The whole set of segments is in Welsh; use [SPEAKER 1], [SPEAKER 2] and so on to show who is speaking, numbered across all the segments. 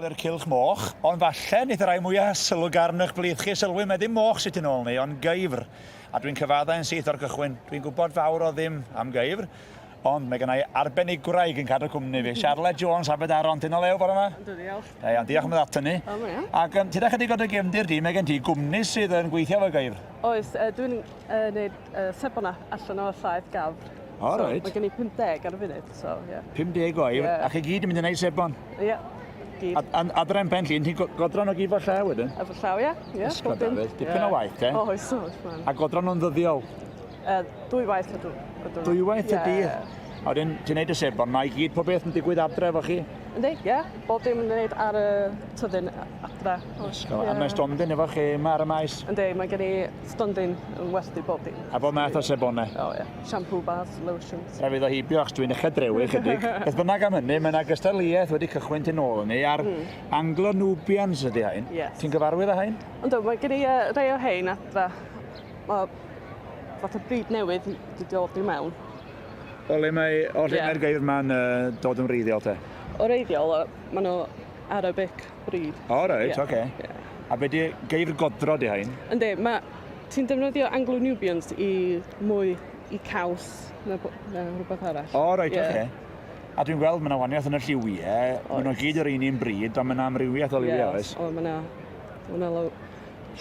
[SPEAKER 1] gyfer cylch moch, ond falle wneith y rhai mwyaf sylwgar yn eich plith chi sylwi mae ddim moch sydd tu nôl ni, ond geifr. A dwi'n cyfaddau yn syth o'r cychwyn, dwi'n gwybod fawr o ddim am geifr, ond mae gennau arbenigwraig yn cadw cwmni fi, Charlotte Jones, Aberdaron. Ti'n o lew bore yma?
[SPEAKER 2] Yndw, diolch.
[SPEAKER 1] Da iawn, diolch am ddod ato ni.
[SPEAKER 2] O, mae'n iawn.
[SPEAKER 1] Ac um, ti'n chydig o dy gefndir di, mae gen ti gwmni sydd yn gweithio efo geifr.
[SPEAKER 2] Oes, uh, dwi'n uh, neud uh, sebona allan o llaeth gafr.
[SPEAKER 1] O,
[SPEAKER 2] so,
[SPEAKER 1] reit.
[SPEAKER 2] Mae gen i 50 ar y funud, so, ie. Yeah.
[SPEAKER 1] 50 o eifr,
[SPEAKER 2] yeah.
[SPEAKER 1] a chi gyd yn mynd i wneud sebon?
[SPEAKER 2] Ie, yeah, gyd.
[SPEAKER 1] A, a, adre yn Pen Llŷn, ti'n godro nhw gyd fo llaw wedyn?
[SPEAKER 2] Efo llaw, ie. Yeah. Yeah,
[SPEAKER 1] Ysgol Dafydd, dipyn
[SPEAKER 2] yeah.
[SPEAKER 1] o waith, te?
[SPEAKER 2] Oes, oes, man.
[SPEAKER 1] A godro nhw'n ddyddiol?
[SPEAKER 2] Uh, dwywaith y dwrnod.
[SPEAKER 1] Dwywaith y dydd?
[SPEAKER 2] Yeah.
[SPEAKER 1] A wedyn, ti'n neud y sebon, mae i gyd pob beth yn digwydd adre efo chi?
[SPEAKER 2] Yndi, ie. Yeah. Bob dim yn gwneud ar y tyddyn adre.
[SPEAKER 1] Ysgol. Yeah. A mae stondin efo chi yma ar y maes?
[SPEAKER 2] Yndi, mae gen i stondin yn werthu bob dim.
[SPEAKER 1] A bob math o sebonau?
[SPEAKER 2] O, ie. Yeah. Shampoo bars, lotions.
[SPEAKER 1] Rhaid fi ddod heibio, achos dwi'n dechrau drewi chydig. Beth bynnag am hynny, mae yna gystadleuaeth wedi cychwyn tu nôl ni ar mm. Anglo-Nubians ydy hain.
[SPEAKER 2] Yes.
[SPEAKER 1] Ti'n gyfarwydd â hain?
[SPEAKER 2] Yndw, mae gen i uh, rhai o hein adra. Mae fath o bryd newydd wedi dod i mewn.
[SPEAKER 1] O le mae, o lle
[SPEAKER 2] Ie.
[SPEAKER 1] mae'r geir ma'n uh, dod yn wreiddiol te?
[SPEAKER 2] O reiddiol, maen nhw Arabic breed.
[SPEAKER 1] O reit,
[SPEAKER 2] Ie,
[SPEAKER 1] oce.
[SPEAKER 2] ie.
[SPEAKER 1] A be di geifr godro di hain?
[SPEAKER 2] Yndi, mae ti'n defnyddio Anglo-Nubians i mwy i caws na, na rhywbeth arall.
[SPEAKER 1] O reit,
[SPEAKER 2] Ie.
[SPEAKER 1] oce. A dwi'n gweld mae yna wahaniaeth yn y lliwiau, maen nhw gyd yr un un bryd, ond mae yna amrywiaeth o liwiau, oes?
[SPEAKER 2] O, mae yna, mae yna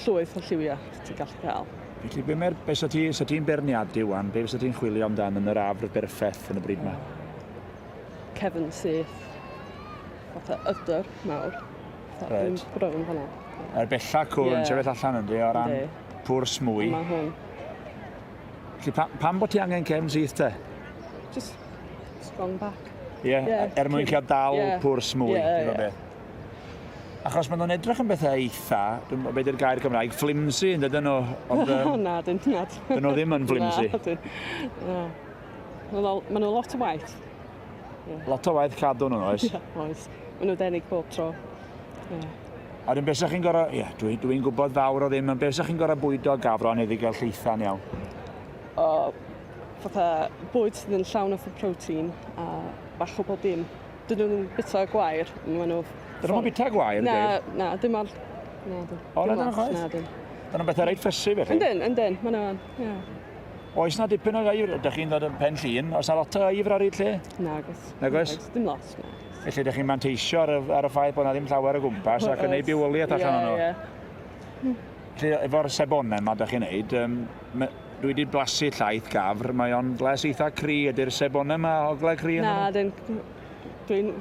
[SPEAKER 2] llwyth o lliwiau ti'n gallu cael.
[SPEAKER 1] Felly, be mae'r, be sa ti, sa ti'n beirniadu wan, be fysa ti'n chwilio amdan yn yr afr berffeth yn y bryd yma?
[SPEAKER 2] Cefn syth, fatha ydr mawr. Fatha
[SPEAKER 1] Reit.
[SPEAKER 2] un brown fan'na.
[SPEAKER 1] Yr bella cwr yn
[SPEAKER 2] Ie.
[SPEAKER 1] sefyll allan yndi, o ran
[SPEAKER 2] Yndi.
[SPEAKER 1] pwrs mwy.
[SPEAKER 2] Mae hwn.
[SPEAKER 1] Felly, pa, pam bod ti angen cefn syth te?
[SPEAKER 2] Just strong back.
[SPEAKER 1] Ie, yeah,
[SPEAKER 2] Ie,
[SPEAKER 1] er mwyn cael dal
[SPEAKER 2] Ie.
[SPEAKER 1] pwrs mwy.
[SPEAKER 2] Ie,
[SPEAKER 1] fath o
[SPEAKER 2] ie.
[SPEAKER 1] beth. Achos maen nhw'n edrych yn bethau eitha, dwi'n gwybod beth yw'r gair Cymraeg, flimsy, yn dydyn nhw? Ond,
[SPEAKER 2] um, na, dyn, na.
[SPEAKER 1] Dyn nhw ddim yn flimsy.
[SPEAKER 2] Na, dyn. Na. Maen nhw lot o waith.
[SPEAKER 1] Yeah. Lot o waith cadw nhw, oes?
[SPEAKER 2] Ie, oes. Maen nhw'n denig bob tro. Yeah.
[SPEAKER 1] A wedyn beth chi'n gorau, ie, yeah, dwi'n dwi gwybod fawr o ddim, ond beth chi'n gorau bwydo gafron iddi gael lleitha'n iawn?
[SPEAKER 2] O, fatha bwyd sydd yn llawn o protein a bach o bob dim. Dyn nhw'n bita gwair, maen nhw...
[SPEAKER 1] Dyn nhw'n bita gwair?
[SPEAKER 2] Na, na, dim ar... Na, dim.
[SPEAKER 1] O, na, dyn nhw'n chwaith?
[SPEAKER 2] Na, dim.
[SPEAKER 1] Dyn nhw'n bethau reit ffysi, felly?
[SPEAKER 2] Yndyn, yndyn, maen nhw'n, ie.
[SPEAKER 1] Oes na dipyn o geifr, ydych chi'n dod yn Pen Llŷn, oes na lot o geifr ar hyd lle?
[SPEAKER 2] Nag oes.
[SPEAKER 1] Nag oes?
[SPEAKER 2] Dim lot, na.
[SPEAKER 1] Felly ydych chi'n manteisio ar y, ar y ffaith bod na ddim llawer o gwmpas ac yn neud bywoliaeth allan
[SPEAKER 2] o'n
[SPEAKER 1] nhw.
[SPEAKER 2] Ie, ie.
[SPEAKER 1] Felly efo'r sebonau yma ydych chi'n neud, um, dwi wedi blasu llaeth gafr, mae o'n blas eitha cry, ydy'r sebonau yma oglau cry yn
[SPEAKER 2] Na, dyn, dwi'n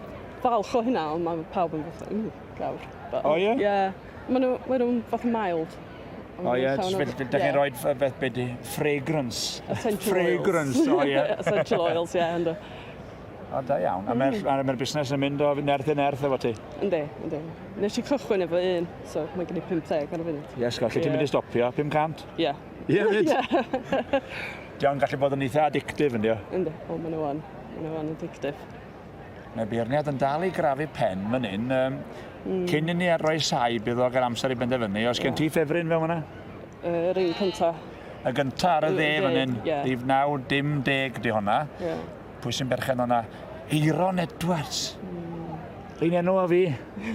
[SPEAKER 2] falch o hynna, ond mae pawb yn fatha, mm, gafr.
[SPEAKER 1] But, o ie?
[SPEAKER 2] Ie. Maen nhw, maen nhw'n fath mild.
[SPEAKER 1] O ie, ydych chi'n rhoi beth be di? Fragrance.
[SPEAKER 2] Essential
[SPEAKER 1] Fragrance, o ie.
[SPEAKER 2] Essential oils, ie, ynddo.
[SPEAKER 1] O, da iawn. A mae'r mm. mae busnes yn mynd o nerth i nerth efo ti?
[SPEAKER 2] Yndi, yndi. Nes i cychwyn efo un, so mae gen i 50 ar y funud.
[SPEAKER 1] Yes, lle ti'n mynd i stopio? 500?
[SPEAKER 2] Ie.
[SPEAKER 1] Ie, fyd? Ie. Di o'n gallu bod yn eitha addictive, yndi o?
[SPEAKER 2] Yndi, o, maen nhw yn. Maen nhw yn addictive.
[SPEAKER 1] Mae beirniad yn dal i grafu pen fan hyn. Um, mm. Cyn i ni ar roi saib iddo gael amser i benderfynu, oes gen ti ffefryn fel hwnna?
[SPEAKER 2] Yr un cynta.
[SPEAKER 1] Y gynta ar y dde fan hyn,
[SPEAKER 2] yeah.
[SPEAKER 1] rhif 9, dim deg di hwnna.
[SPEAKER 2] Yeah.
[SPEAKER 1] Pwy sy'n berchen hwnna? Eiron Edwards. Mm. Un enw o fi.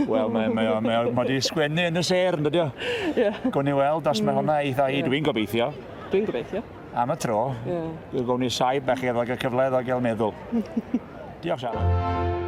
[SPEAKER 1] Wel, mae, mae, mae, mae, mae di sgwennu yn y sêr, yn dydio?
[SPEAKER 2] Yeah.
[SPEAKER 1] Gwn i weld os mae mm. hwnna eitha i, yeah. dwi'n gobeithio.
[SPEAKER 2] Dwi'n gobeithio.
[SPEAKER 1] Am y tro,
[SPEAKER 2] yeah.
[SPEAKER 1] Gawn ni saib bach i gael cyfle iddo gael meddwl. Diolch, Siarad.